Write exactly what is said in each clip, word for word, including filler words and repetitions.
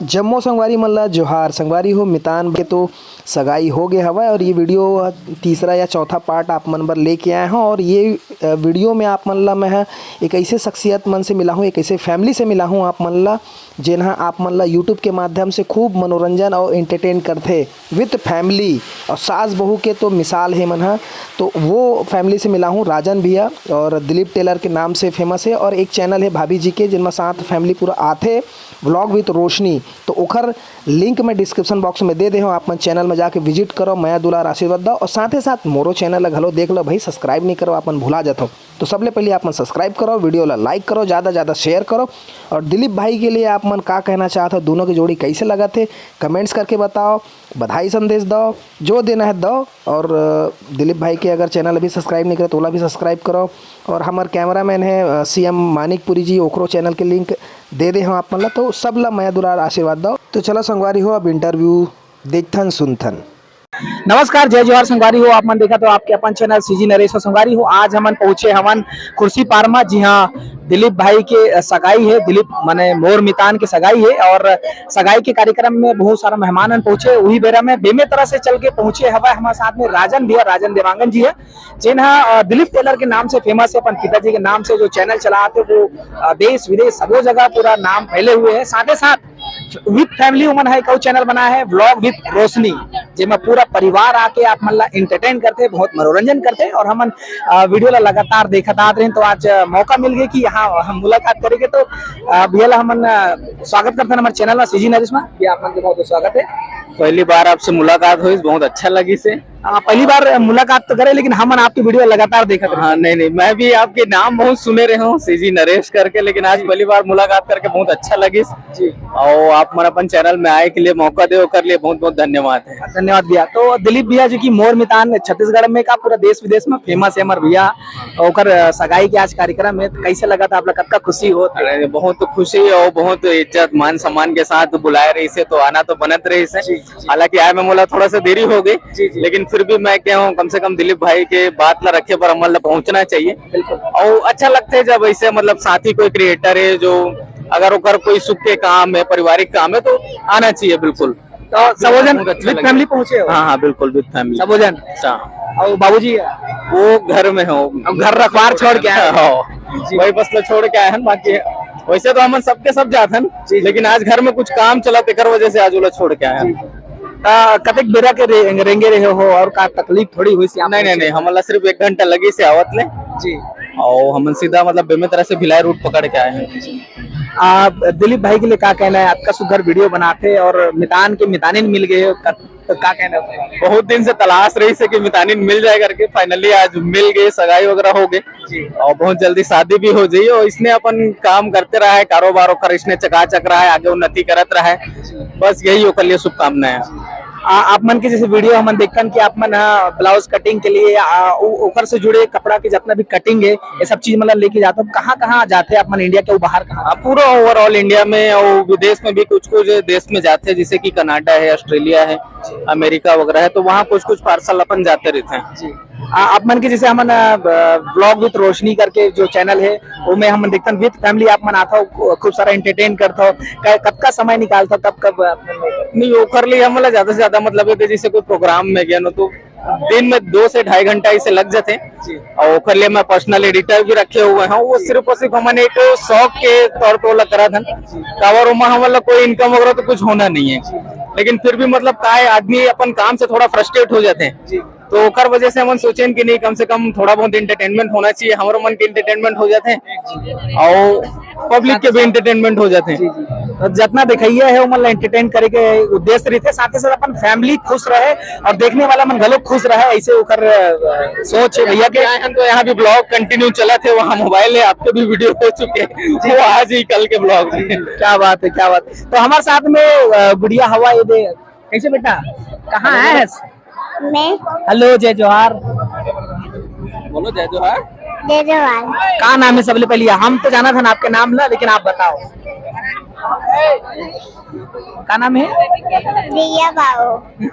जम्मो संगवारी मन ला जोहार। संगवारी हो, मितान के तो सगाई हो गए हवय और ये वीडियो तीसरा या चौथा पार्ट आप मन बर लेके आए हों। और ये अ, वीडियो में आप मन ला मैं ह एक ऐसे शख्सियत मन से मिला हूँ, एक ऐसे फैमिली से मिला हूँ आप मन ला, जेन ह आप मन ला यूट्यूब के माध्यम से खूब मनोरंजन और एंटरटेन करथे विथ फैमिली। और सास बहू के तो मिसाल हे मन ह। तो वो फैमिली से मिला हूँ, राजन भैया और दिलीप टेलर के नाम से फेमस है, और एक चैनल है भाभी जी के, जिनमें साथ फैमिली पूरा आथे, व्लॉग विथ रोशनी। तो ओखर लिंक मैं डिस्क्रिप्शन बॉक्स में दे दे हूँ, आप मन चैनल में जाके विजिट करो, मया दुलार आशीर्वाद दो, और साथ ही साथ मोरो चैनल ला घलो देख लो भाई, सब्सक्राइब नहीं करो, आप मन भुला जाथो। तो सबले पहले आप मन सब्सक्राइब करो, वीडियो ला लाइक करो, ज़्यादा ज़्यादा शेयर करो। और दिलीप भाई के लिए आप मन का कहना चाहत हो, दोनों की जोड़ी कैसे लगत हे, कमेंट्स करके बताओ, बधाई संदेश दो, जो देना है दो। और अ, दिलीप भाई के अगर चैनल अभी सब्सक्राइब नहीं करे तो ओला भी सब्सक्राइब करो। और हमार कैमरामैन है सीएम मानिकपुरी जी, ओकरो चैनल के लिंक दे दे हम आप मन ला। तो सब ला मया दुलार आशीर्वाद दो। तो चलो संगवारी हो, अब इंटरव्यू देखथन सुनथन। नमस्कार, जय जोहार संगवारी हो, आप मन देखत हो आपके अपन चैनल सीजी नरेश। और संगवारी हो, आज हमन पहुंचे हवन खुर्सीपार मा, जिहां दिलीप भाई के, अ, सगाई है, दिलीप माने मोर मितान के सगाई है। और सगाई के कार्यक्रम में बहुत सारा मेहमान मन पहुंचे, उही बेरा में बेमेतरा से चल के पहुंचे हवय हमारे साथ में राजन भैया, राजन देवांगन जी है, जेन ह, अ, दिलीप टेलर के नाम से फेमस है, अपन पिताजी के नाम से जो चैनल चलाते वो, अ, देश विदेश सबो जगह पूरा नाम फैले हुए है। साथ ही साथ विथ फैमिली उमन ह एक अउ चैनल बनाए है, व्लॉग विथ रोशनी, जेमा पूरा परिवार आके आप मन ला एंटरटेन करथे, बहुत मनोरंजन करथे। और हमन, अ, वीडियो ला लगातार देखत आत रहिन, तो आज, अ, मौका मिल गए कि यहाँ हम मुलाकात करेंगे। तो, अ, भैया ला हमन, अ, स्वागत करथन हमारे चैनल में सीजी नरेश में। भैया, आप मन के बहुत बहुत स्वागत है। पहली बार आपसे मुलाकात हुई, बहुत अच्छा लगी से। हाँ, पहली बार मुलाकात तो करे, लेकिन हमन आपकी वीडियो लगातार देखत रहे। हाँ, नहीं, नहीं, मैं भी आपके नाम बहुत सुने रहे हूँ, सीजी नरेश करके, लेकिन आज जी। पहली बार मुलाकात करके बहुत अच्छा लगी। जी। और आप मन अपन चैनल में आए के लिए मौका दे, ओकर लिए बहुत बहुत धन्यवाद है। धन्यवाद भैया। तो दिलीप भैया जी की मोर मितान छत्तीसगढ़ में का पूरा देश विदेश में फेमस है हमारे भैया, ओकर, अ, सगाई के आज कार्यक्रम है, तो कैसे लगा था आप लोग, कतका खुशी हो? अरे, बहुत खुशी और बहुत इज्जत मान सम्मान के साथ बुलाए रहिसे, तो आना तो बनत रहिसे। जी, जी। हालांकि आए में मोला थोड़ा सा देरी हो गई, जी, जी। लेकिन फिर भी मैं कहूँ, कम से कम दिलीप भाई के बात ला रखे पर हमन ला पहुँचना चाहिए। बिल्कुल। और अच्छा लगता है जब ऐसे, मतलब, साथी कोई क्रिएटर है जो अगर ओकर कोई सुख के काम है, पारिवारिक काम है, तो आना चाहिए बिल्कुल। तो सबो झन बहुत अच्छा विद लगे। फैमिली पहुंचे हो? हाँ, हाँ, बिल्कुल, विद फैमिली। सबो झन? हाँ। और बाबूजी? वो घर में हो। अब घर रखवार छोड़ के आए हो? हाँ। जी। वही बस ला छोड़ के आए हैं, बाकी वैसे तो हमन सबके सब जात हन, जी, जी। लेकिन आज घर में कुछ काम चला, तेकर वजह से आज ओला छोड़ के आए हैं। जी। ता कतेक बेरा के रे-, रेंगे रहे हो और का तकलीफ थोड़ी हुई सी आप नहीं, नहीं, लोग से? नहीं, हमला सिर्फ एक घंटा लगी से आवत ले। जी। और हमन सीधा, मतलब, बेमेतरा से भिलाई रूट पकड़ के आए हैं। आ, दिलीप भाई के लिए का कहना है? आपका सुघर वीडियो बनाते और मितान के मितानिन मिल गए, क-, तो का कहना है? बहुत दिन से तलाश रहिसे कि मितानिन मिल जाए करके, फाइनली आज मिल गए, सगाई वगैरह हो गए। जी। और बहुत जल्दी शादी भी हो जाइए और इसने अपन काम करते रहा है, कारोबार ओकर इसने चकाचक रहा है, आगे उन्नति करत रहा है। जी। बस यही ओकर लिए शुभकामनाएं हैं। आ, आप मन के जैसे वीडियो हमन देखतन कि आप मन, हाँ, ब्लाउज कटिंग के लिए, आ, उ-, ओकर से जुड़े कपड़ा के जितना भी कटिंग है, ये सब चीज मतलब लेके जाते हो, कहाँ कहाँ जाते हैं आप मन इंडिया के, वो बाहर कहाँ? हाँ, पूरा ओवरऑल इंडिया में और विदेश में भी, कुछ कुछ देश में जाते हैं, जैसे कि कनाडा है, ऑस्ट्रेलिया है, जी। अमेरिका वगैरह है, तो वहाँ कुछ कुछ पार्सल अपन जाते रहते हैं। जी। आ, आप मन के जैसे हमन, आ, ब-, ब्लॉग विथ रोशनी करके जो चैनल है, वो में हमन देखतन विथ फैमिली आप मन आता हो, खू-, खूब सारा एंटरटेन करता हो, क-, कब का समय निकालता हो, कब कब आप मन नहीं, ओकर लिए हमन ला ज्यादा से ज्यादा मतलब ये जैसे कोई प्रोग्राम में गया ना, तो दिन में दो से ढाई घंटा इसे लग जाते हैं। जी। और ओकर लिए मैं पर्सनल एडिटर भी रखे हुए हैं, वो जी। सिर्फ और सिर्फ हमन एक शौक के तौर पे ओला करत हन। जी। काबर ओमा हमन ला कोई इनकम वगैरह तो कुछ होना नहीं है, जी। लेकिन फिर भी मतलब का है, आदमी अपन काम से थोड़ा फ्रस्ट्रेट हो जाते हैं। जी। तो ओकर वजह से हमन सोचेन कि नहीं, कम से कम थोड़ा बहुत एंटरटेनमेंट होना चाहिए, हमरो मन के एंटरटेनमेंट हो जाते हैं और पब्लिक के भी एंटरटेनमेंट हो जाते हैं। जी, जी। तो जितना दिखाइए है, वो मतलब एंटरटेन करे के उद्देश्य रहते, साथ ही साथ अपन फैमिली खुश रहे और देखने वाला मन घलो खुश रहे, ऐसे ओकर, अ, सोच है भैया के। आए हैं तो यहाँ भी ब्लॉग कंटिन्यू चलत है, वहाँ मोबाइल है, आपके भी वीडियो हो चुके हैं, जी। वो आज ही कल के ब्लॉग में। क्या बात है, क्या बात है। तो हमारे साथ में, अ, गुड़िया हवा ये दे, कैसे बेटा, कहाँ है? मैं। हेलो, जय जोहार। बोलो, जय जोहार। जय जोहार। का नाम है? सबले पहले हम तो जाना था ना आपके नाम ला, लेकिन आप बताओ, का नाम है? रिया बाबू।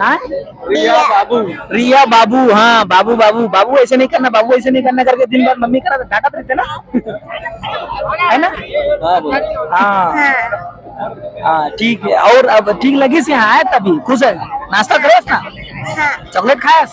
हाँ? रिया बाबू। रिया बाबू, हाँ, बाबू, बाबू, बाबू ऐसे नहीं करना, बाबू ऐसे नहीं करना करके दिन भर मम्मी करा डांटत रहते ना, है ना? हाँ, बोलो। हाँ। हाँ। हाँ, ठीक है। और अब ठीक लगिस, यहाँ आए तभी खुश है। नाश्ता करेस ना? हाँ। चॉकलेट खाएस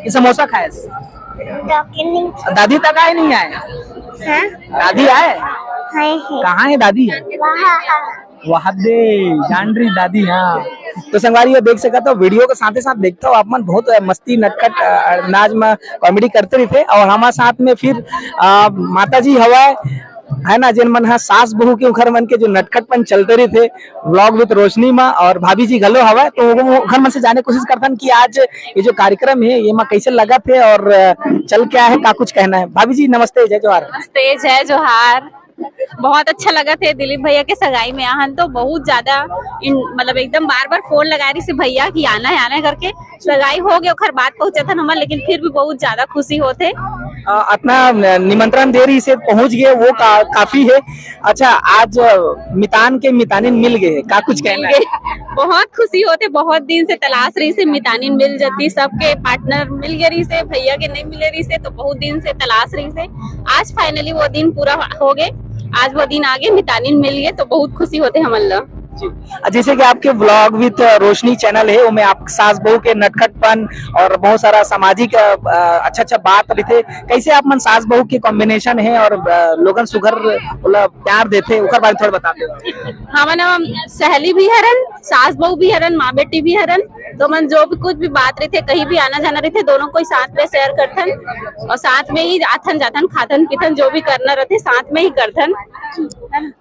कि समोसा खाएस? चॉकलेट। दादी तक आए नहीं आए? हाँ। दादी आए? हाँ, है। कहाँ है दादी? वहाँ, हाँ। वहाँ दे, जान रही दादी, हाँ। तो संगवारी हो, देख सकत हो, वीडियो के साथे साथ देखत हो आप मन, बहुत मस्ती नटखट, अ, नाच में कॉमेडी करते रहिथे। और हमारे साथ में फिर, अ, माता जी हवय, है ना, जिन मन ह सास बहू के उखर मन के जो नटखटपन चलते रहिथे Vlog with रोशनी मा, और भाभी जी घलो हवय, तो वो उखर मन से जाने कोशिश करथन कि आज ये जो कार्यक्रम है, ये मा कैसे लगत है और, अ, चल क्या है, का कुछ कहना है। भाभी जी नमस्ते, जय जोहार। नमस्ते, जय जोहार। बहुत अच्छा लगत है दिलीप भैया के सगाई में आहन, तो बहुत ज्यादा इन-, मतलब एकदम बार बार फोन लगा रहिसे भैया कि आना है, आना है करके। सगाई हो गए, ओखर बाद पहुंचत हन हमन, लेकिन फिर भी बहुत ज्यादा खुशी होत है। अ, अतना न-, निमंत्रण दे रहिसे, पहुंच गए, वो का-, काफी है। अच्छा, आज, अ, मितान के मितानिन मिल गए, का कुछ कहना है? बहुत खुशी होत है, बहुत दिन से तलाश रहिसे मितानिन मिल जाती, सबके पार्टनर मिल गए रहिसे, भैया के नहीं मिले रहिसे, तो बहुत दिन से तलाश रहिसे। आज finally वो दिन पूरा हो गए, आज वो दिन आगे, मितानिन मिल गए, तो बहुत खुशी होत है हमन ला। जी। जैसे कि आपके Vlog with रोशनी चैनल है, ओमे आप सास बहू के नटखटपन और बहुत सारा सामाजिक, अ, अ, अच्छा अच्छा बात रहिथे। कैसे आप मन सास बहू के कॉम्बिनेशन है और, अ, लोगन सुघर ओला प्यार देथे, ओकर बारे थोड़ा बता दो। हमन, हम सहेली भी हरन, सास बहू भी हरन, माँ बेटी भी हरन, तो मन जो भी कुछ भी बात रहिथे, कहीं भी आना जाना रहिथे, दोनों कोई साथ में शेयर करथन और साथ में ही आथन जाथन, खाथन पीथन, जो भी करना रहिथे साथ में ही करथन।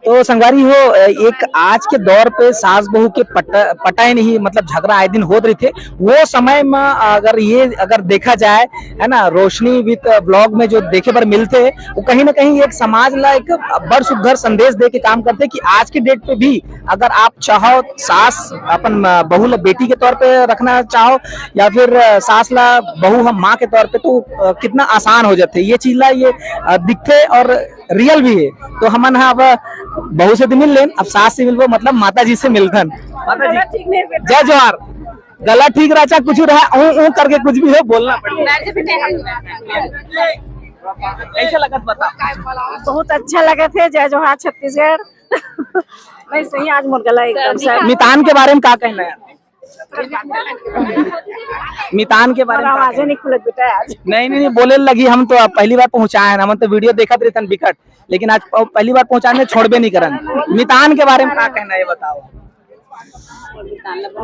तो संगवारी हो, एक आज के दौर पे सास बहू के पट-, पटाए नहीं, मतलब झगड़ा आए दिन होत रहिथे। वो समय में अगर ये, अगर देखा जाए, है ना, रोशनी with Vlog में जो देखे बर मिलथे, वो कहीं ना कहीं एक समाज ला एक बड़ सुघर संदेश दे के काम करथे कि आज के डेट पे भी अगर आप चाहो, सास अपन, अ, बहू ला बेटी के तौर पे रखना चाहो या फिर, अ, सास ला बहू हम माँ के तौर पे, तो, अ, कितना आसान हो जाथे ये चीज ला, ये, अ, दिखथे और रियल भी है। तो हमन ह अब बहू से तो मिल लेन, अब सास से मिलबो, मतलब माता जी से मिलथन। माता जी, जय जोहार। गला ठीक रहचा, कुछ रहा, ऊं, ऊं करके कुछ भी हो, बोलना पड़ेगा। कैसे लगत बता? बहुत अच्छा लगत है, जय जोहार छत्तीसगढ़। वैसे ही आज मोर गला एकदम से। मितान के बारे में का कहना है? मितान के बारे में का आवाज कहना है? नहीं खुलत बेटा आज। नहीं, नहीं, नहीं, बोले लगी, हम तो अब पहली बार पहुंचाए हैं, हम तो वीडियो देखत रहिथन बिकट, लेकिन आज प-, पहली बार पहुंचाने छोड़बे नहीं करन। मितान के बारे में का कहना है, ये बताओ।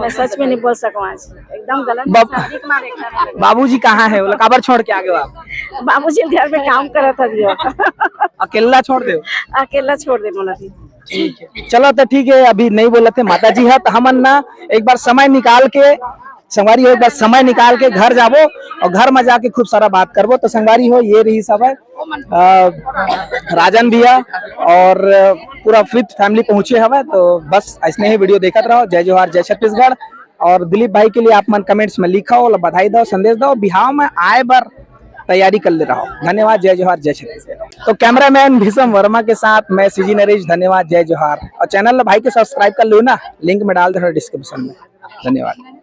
मैं सच में नहीं बोल सकूं आज, एकदम गलत बाब-, शादी के मारे एकदम। बाबूजी कहाँ है? बोला, काबर छोड़ के आगे हो आप? बाबूजी घर में काम करत हन जो। अकेला छोड़ दे? अकेला छोड़ दे बोला थी। ठीक है, चलो तो ठीक है, अभी नहीं बोलत हे माता जी है, तो हमन ना एक बार समय निकाल के, संगवारी हो, एक बार समय निकाल के घर जाबो और घर में जाके खूब सारा बात करबो। तो संगवारी हो, ये रहिस हवय, अ, राजन भैया और पूरा with family पहुंचे हवय। तो बस ऐसने ही वीडियो देखत रहो। जय जोहार, जय छत्तीसगढ़। और दिलीप भाई के लिए आप मन कमेंट्स में लिखो, बधाई दो, संदेश दो, बिहाव में आए बर तैयारी कर ले रहो। धन्यवाद, जय जोहार, जय छत्तीसगढ़। तो कैमरामैन भीषम वर्मा के साथ मैं सीजी नरेश, धन्यवाद, जय जोहार। और चैनल भाई के सब्सक्राइब कर लो ना, लिंक में डाल दे रहा डिस्क्रिप्शन में। धन्यवाद।